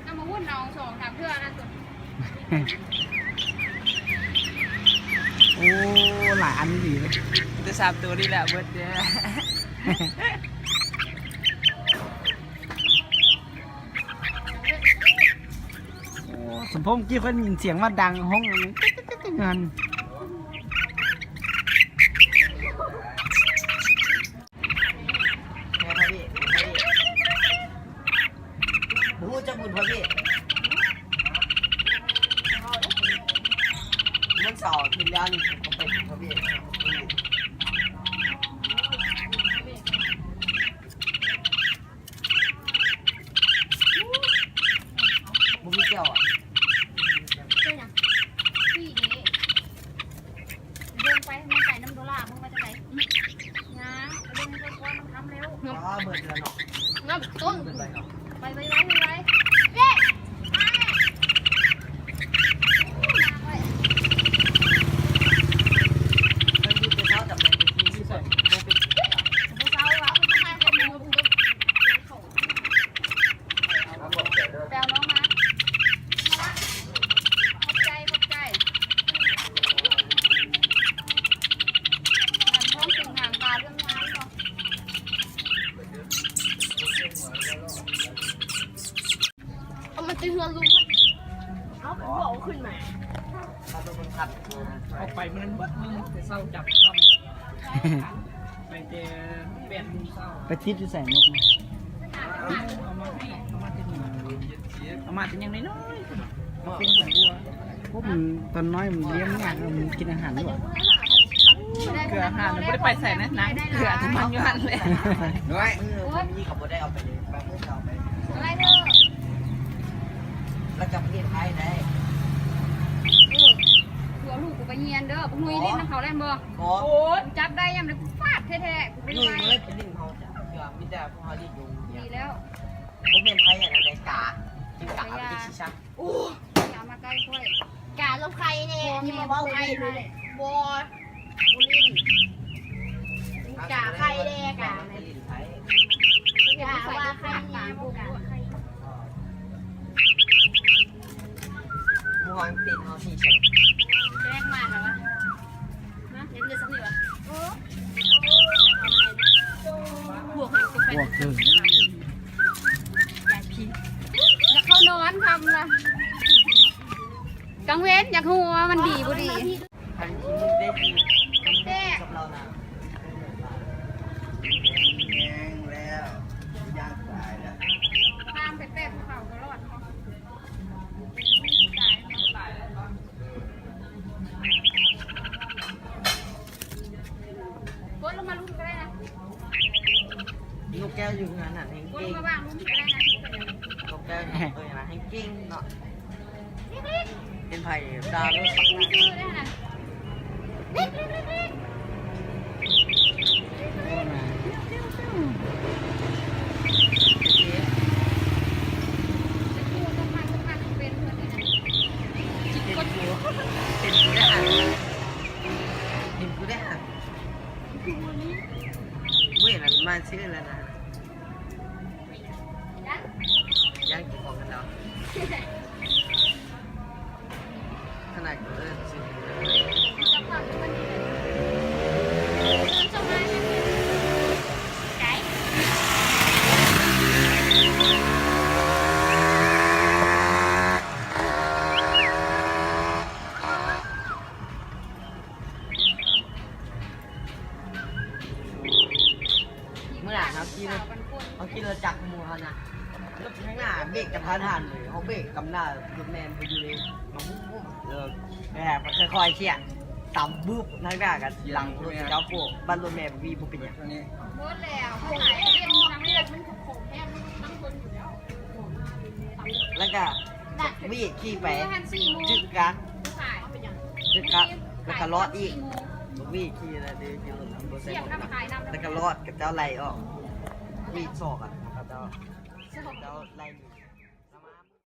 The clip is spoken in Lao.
ນຳມາວຸ້ນເອົາສອງສາມເທື່ອນັ້ນຕົວະ. ໂອ້ ຫຼາຍອັນອີ່ຫຼີເລີຍ ແຕ່ສາມໂຕນີ້ແຫຼະເບິດເດ້. ໂອ້ ສົມພົງ ກີ້ຂ້ອຍໄດ້ຍິນສຽງວ່າດັງຫ້ອງນັ້ນ. ແມ່ນບໍ່ພີ່? ແມ່ນບໍ່ພີ່? ບໍ່ຮູ້ຈັກບຸນບໍ່ພີ່? ວັນເສົາອາທິດແລ້ວນີ້ ເຂົາໄປບຸນບໍ່ພີ່? ບໍ່ມີແກ້ວອະ? ເປັນຫຍັງ? ຟຣີເດ້. ເບິ່ງໄປ ມັນໄປນຳໂດລາ ເບິ່ງວ່າຈັ່ງໃດ. ຫຍັງ? ໄປເບິ່ງໃຫ້ເພິ່ນກ່ອນ ມັນຄ່ຳແລ້ວ. ອໍ ເບິດແລ້ວເນາະ. ງາມຕົ້ນ ເບິດໄປເນາະ. ໄປໄວໆ ໄວໆ ເດ້ ມາແມ່. ໂອ້ ນາງເອີຍ ໄປຢູ່ແຕ່ເຊົ້າ ຈຳໄດ້ໄປທີ່ ທີ່ເພິ່ນບໍ່ໄປກິນເຂົ້າ. ບໍ່ເຊົາວ່າ ເພິ່ນບໍ່ໃຫ້ເຂົ້າໄປ ໄປເອົານ້ອງມາ ມາລະ. ຂອບໃຈ ຂອບໃຈ. ງານທ້ອງເປັນງານຕາເລື່ອງງານເນາະ. ເອົາມາແຕ່ເຮືອນລຸງ ເອົາໄປບໍ່ເອົາຂຶ້ນມາ. ເອົາໄປມື້ນັ້ນເບິດມື້ ແຕ່ເຊົ້າຈັບຄ່ຳ. ໄປແຕ່ແປດໂມງເຊົ້າ. ໄປຕິດຢູ່ໃສນົກ? ເອົາມາໃຫ້ ເອົາມາແຕ່ນີ້ ເອົາມາແຕ່ຍັງນ້ອຍໆ ເປັນຜົນບົວ. ພວກມັນຕອນນ້ອຍມັນລ້ຽງຍາກ ມັນກິນອາຫານຢູ່. ເກືອອາຫານ ບໍ່ໄດ້ໄປໃສນະ ນາງເກືອມັນຢູ່ຫັ້ນແຫຼະ. ນ້ອຍ ມື້ບໍ່ມີກໍບໍ່ໄດ້ເອົາໄປເລີຍ ບາງມື້ກໍເອົາໄປ. ແລ້ວຈະໄປເຮັດໃຫ້ໄດ້. ເອີ ຕົວະລູກກູໄປຮຽນເດີ. ບັກນຸຍຫຼິ້ນນຳເຂົາແລ້ວບໍ່? ບໍ່. ໂອ້ຍ ຈັບໄດ້ຍາມໃດກູຟາດແທ້ໆ ກູບໍ່ໄດ້ໄປ. ເອີ ໄປຫຼິ້ນເຮົາ ເທື່ອມີແຕ່ພວກເຮົາຫຼິ້ນຢູ່. ດີແລ້ວ. ບໍ່ແມ່ນໃຜອັນໃດ ກາ ກິນກາ ເອົາໄປກິນຊິຊະ. ໂອ້ຍ ຢ່າມາໃກ້ຂ້ອຍ. ກາລົມໄຂ່ແດ່ ຢ່າມາເວົ້າໄຂ່. ບໍ່ ບໍ່ຫຼິ້ນ. ກາໄຂ່ແດ່ ກາ ກາວ່າໄຂ່ແດ່ ບໍ່ກາໄຂ່. ໝູ່ເຮົາຕິດເຮົາສີ່ແສນ. ແຈ້ງມາແລ້ວວະ. ຮະ ເຫັນເງິນສ່ຳນີ້ວະ? ເອີ ພວກ ພວກເຖິງ ຢາກຜີ ຢາກເຂົ້ານອນຄ່ຳລະ. ກາງເວັນຢາກຮູ້ວ່າມັນດີບໍ່ດີ. ທາງທີ່ມຶງໄດ້ດີກັບເຮົານະ ແຮງແລ້ວ ຢ້ານຕາຍແລ້ວ. ຂ້າມໄປແປບພູເຂົາກໍລອດເນາະ. ກົດລົງມາລຸ່ມກໍໄດ້ນະ. ນົກແກ້ວຢູ່ເຮືອນຫັ້ນແຮງເກັ່ງ. ກົດລົງມາວາງລຸ່ມກໍໄດ້ນະ. ນົກແກ້ວຢູ່ເຮືອນຫັ້ນແຮງເກັ່ງເນາະ. ເຫັນໃຜດ່າໂລດ. ເປັນຜູ້ ເປັນຜູ້ໄດ້ຫັ້ນ ເປັນຜູ້ໄດ້ຫັ້ນ. ເມື່ອນັ້ນມາຊື່ແລ້ວນະ. ຢ້ານກິນຂອງກັນແລ້ວ ຂະໜາດເອີ້ນຊື່ ມື້ນັ້ນເຮົາຂີ່ລົດ ເຮົາຂີ່ລົດຈັກໝູ່ເຮົານະ ລົດທາງໜ້າເບຣກກະທັນຫັນເລີຍ ເຮົາເບຣກກຳໜ້າ ລົດແມ່ນບໍ່ຢູ່ເລີຍ ເຮົາວຸ້ມໆ ເອີ ແບບຄ່ອຍໆ ເຊຍ ຕຳບຶບ ທາງໜ້າກະຫຼັງລົດເຈົ້າໂປ້ ບັດລົດແມ່ບໍ່ມີ ບໍ່ເປັນຫຍັງ. ໝົດແລ້ວ ເຂົາຂາຍເປັນທາງເລືອກ ມັນຂອງແພງ ມັນຕ້ອງທົນຢູ່ແລ້ວ. ແລ້ວກະ ບັກວີຂີ່ໄປ ຈຶກກະ ຈຶກກະ ແລ້ວກະລອດອີກ. ບັກວີຂີ່ແລ້ວເດີ ຂີ່ລົດນຳບໍ່ໃສ່ໝວກກັນນັອກ ແລ້ວກະລອດ ກະເຈົ້າໄລ່ອອກ ວີສອກອະ ກະເຈົ້າ ກະເຈົ້າໄລ່ໜີ.